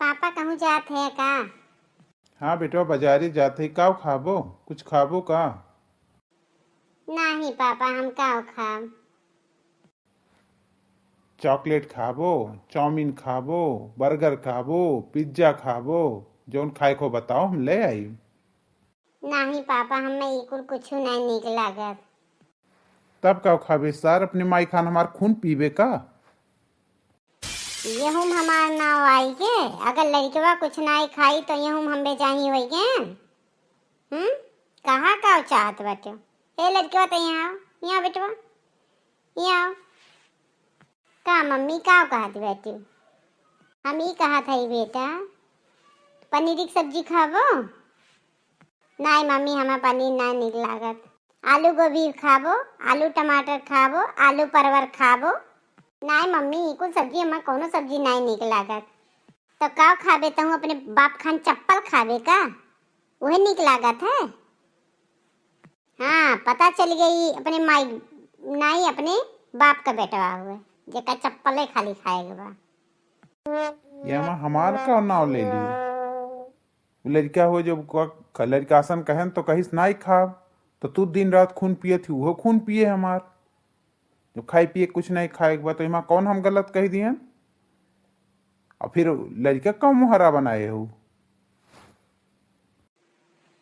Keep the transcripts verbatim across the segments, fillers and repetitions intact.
पापा कहूँ जात है का? हाँ बेटवा, बाजारे जात है। काव खाबो? कुछ खाबो का? नाही पापा, हम काव खाब? चॉकलेट खाबो, चाउमीन खाबो, बर्गर खाबो, पिज्जा खाबो, जौन खाए को बताओ, हम ले आई। नाही पापा, हमें ई कुल कुछ नहीं नीक लागत। तब का खाबे सार, अपने माई खान हमार खून पीबे का? यहूँ हमार नाव आई के, अगर लड़कवा कुछ नाई खाई तो यहूँ हम बेजाही होई गे। हम्म, कहा का चाहत बाटे? ए लड़कवा, तो यहाँ आओ, यहाँ बेटवा, यहाँ आओ। का मम्मी, का कहत बाटे? हम ई कहत हई बेटा, पनीर की सब्जी खाबो? नाई मम्मी, हमें पनीर नाई नीक लागत। आलू गोभी खाबो, आलू टमाटर खाबो, आलू परवर खाबो। नाई मम्मी, ई कुल सब्जी, हमें कौनो सब्जी नाई नीक लागत। तो का खाबे तहूँ, अपने बाप खान चप्पल खाबे का? उहे नीक लागत है। हाँ, पता चल गई, अपने माई नाई, अपने बाप का बेटवा हुए, जेका चप्पले खाली खाए के बा। ये हमार का नाव ले लियो? उ लड़का हो जब क-, क-, लड़का असन कहन तो कहिस नाई खाब, तो तू दिन रात खून पियत ही, उहो खून पिए हमार। जब खाए पिए कुछ नहीं खाए के बाद तो एमा कौन हम गलत कह दियन? और फिर लड़का का मुहरा बनाए हो?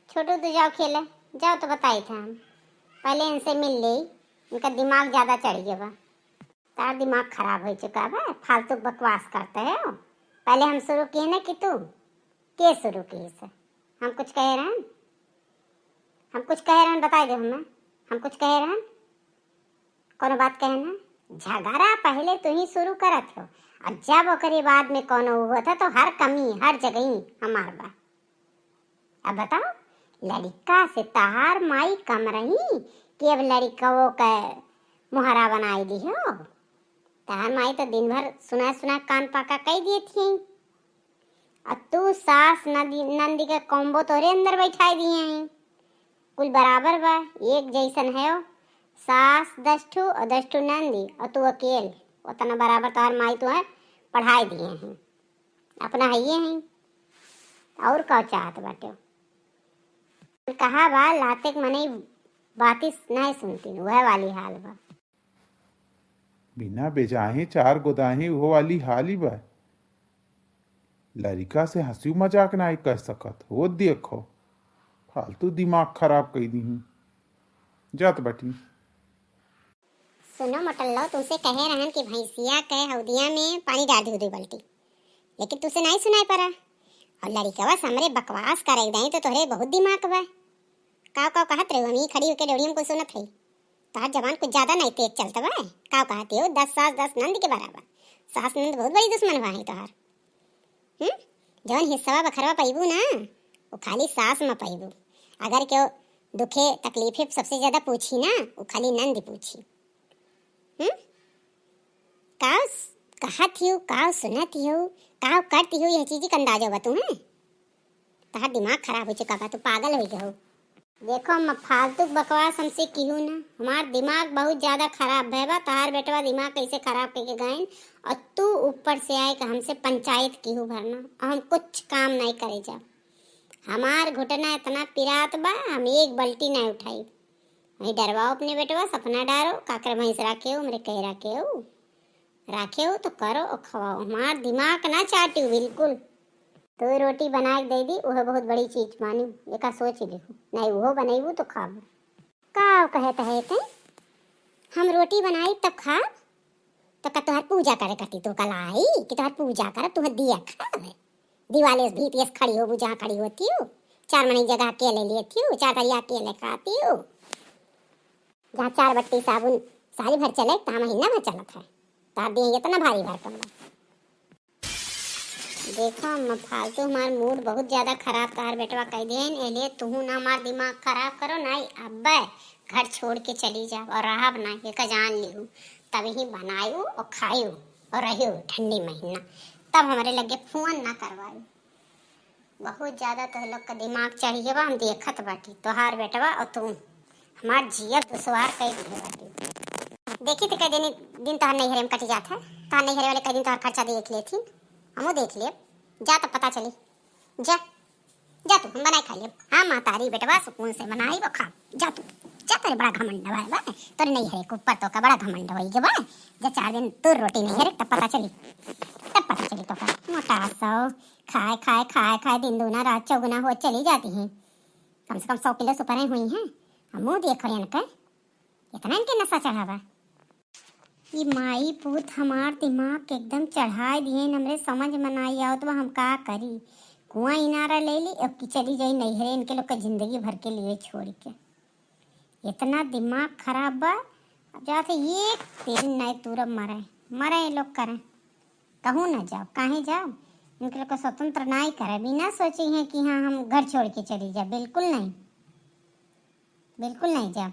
छोटू, तू जाओ खेले, जाओ तो बताई था हम। पहले इनसे मिल ले, इनका दिमाग ज्यादा चढ़ गया बा। तार दिमाग खराब हो चुका बा, फालतू बकवास करते हो। पहले हम शुरू किए ना कि तू? के शुरू किए से? हम कुछ कहे रहन? हम कुछ कहे रहन, बताई दे हमें। हम कुछ कहे रहन? कोनो बात कहे ना? झगड़ा पहले तू ही शुरू करत हो, और जब ओकरे बाद में कोनो हुआ था तो हर कमी, हर जगह ही हमार बा। अब बताओ, लड़का से तहार माई कम रही कि अब लड़कवो के मोहरा बनाई दी हो? तहार माई तो दिन भर सुना सुना कान पाका कई दिए थी। और तू सास नदी, नंदी के कॉम्बो तोरे अंदर बैठाई दिए हैं। कुल बराबर बा, एक जैसन है। सास दस ठू और दस ठू नंदी और तू अकेल, उतना बराबर तोहर माई तुहे पढ़ाई दिए हैं। अपना हइये हैं, और का चाहत बाटे? कहा बा, लाते के मनई बातिस नहीं सुनती, वह वाली हाल बा। बिना बेजाहे चार गोदाहे, वो वाली हाल ही बा। लड़िका से हंसी मजाक नहीं कर सकत हो, देखो, फालतू दिमाग खराब कर दी। जात बाटी। सुनो मोटल्लो, तुमसे कहे रहन कि भैंसिया के हौदिया में पानी डाल दी दो बाल्टी, लेकिन तुमसे नहीं सुनाई पड़ा। और लड़िकवा से हमरे बकवास करे दई तो तोहरे बहुत दिमाग बा। काव काव कहत रहे, हम ही खड़ी होके डोड़ियम को सुनत है। तोहार जबान कुछ ज्यादा नहीं तेज चलत बा। काव कहत हो, दस सास दस नंद के बराबर। सास नंद बहुत बड़ी दुश्मन हुआ है तोहार। हम्म? जौन हिस्सवा बखरवा पइबू ना, वो खाली सास में पइबू। अगर केहू दुखे तकलीफे सबसे ज्यादा पूछी ना, वो खाली नंद पूछी। हम्म? का स-, कहत हियो, का सुनत हियो, का करत हियो, यह चीज का अंदाजा बा तुम्हें? तहार दिमाग खराब हो चुका बा, तू पागल हो गया हो। देखो अम्मा, फालतू बकवास हमसे किहू ना, हमार दिमाग बहुत ज्यादा खराब भय बा। तहार बेटवा दिमाग कैसे खराब करके गइन, और तू ऊपर से आए के हमसे पंचायत किहू भरना, और हम कुछ काम नहीं करे जाब। हमार घुटना इतना पिरात बा, हम एक बाल्टी नहीं उठाई। वही डरवाओ अपने बेटवा, सपना डारो, काकर भैंस राखे हो, हमरे कहे राखे हो, राखे हो तो करो और खवाओ, हमार दिमाग ना चाटियो बिल्कुल। तो रोटी बना के दे दी, वह बहुत बड़ी चीज मानी, एका सोच लिहू, नहीं वो बनैबू तो खाबू। का कहत है ते? हम रोटी बनाई तब खाब? तो का तोहर पूजा करे खातिर तो कलाई कि तोहर पूजा कर, तुह दिया खाब? दिवाले से भीत यस खड़ी होबू, जहाँ खड़ी होती हो, चार मनई जगह अकेले लेती हो, चार दरिया अकेले खाती हो। जहाँ चार बट्टी साबुन साल भर चले, तहाँ महीना भर चलत है। तार देह इतना भारी भरकम बा। देखो अम्मा, फालतू हमार मूड बहुत ज्यादा खराब तहार बेटवा कह देन, एलिए तुहू ना हमार दिमाग खराब करो, ना ही अब्बे घर छोड़ के चली जाब और रहब ना, ये का जान लिहू। तब ही बनायू और खायू और रहियो ठंडी महीना, तब हमरे लगे फोन ना करवायू। बहुत ज्यादा तोह लोग का दिमाग चढ़ी बा, हम देखत बाटी, तोहार बेटवा और तू हमार जिया दुश्वार कई दिए बाटी। देखी तो कई दिन, दिन तोहार नैहरे में कट जात है, तोहार नैहरे वाले कई दिन तोहार खर्चा देख लेथिन, हमहू देख लेब। जा तो पता चली। जा, जा तू, हम बनाई खा लेब। हाँ महतारी, बेटवा सुकून से बनाई वो खा। जा तू, जा, तोरे बड़ा घमंड है बा, तोरे नैहरे के ऊपर तोका बड़ा घमंड होई के बा। जा चार दिन तू रोटी नैहरे, तब पता चली, तब पता चली तोका। मोटा सौ, खाए, खाए, खाए, खाए, दिन दूना रात चौगुना हो चली जाती है। कम से कम सौ किलो से ऊपर ही हुई हैं। हम मुँह देख रहे हैं इनका, इतना इनके नशा चढ़ा बा। ई माई पूत हमार दिमाग के एकदम चढ़ाए दिए, हमरे समझ में नाई आवत बा हम का करी। कुआं इनारा ले ली, अब की चली जाई नैहरे इनके लोग के जिंदगी भर के लिए छोड़ के। इतना दिमाग खराब बा, अब जाते एक दिन नहीं तूरब मरे, मरे ये लोग करें, कहूँ ना जाओ, काहे जाओ? इनके लोग को स्वतंत्र नाई करे, बिना सोचे हैं कि हाँ हम घर छोड़ के चली जाए, बिल्कुल नहीं, बिल्कुल नहीं जाओ।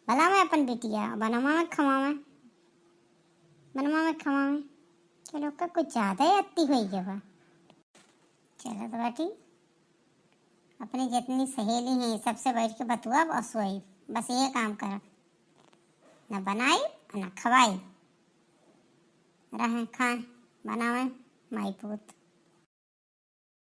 भला मैं अपन बिटिया बनवा में खवावे, बनवा में खवावे। चलो का कुछ ज्यादा ही अति होई गवा। चलो तो बाटी, अपनी जितनी सहेली हैं सबसे बैठ के बतुआ और सोई, बस ये काम कर, ना बनाई और ना खवाई, रहे खाए बनावे माई पूत।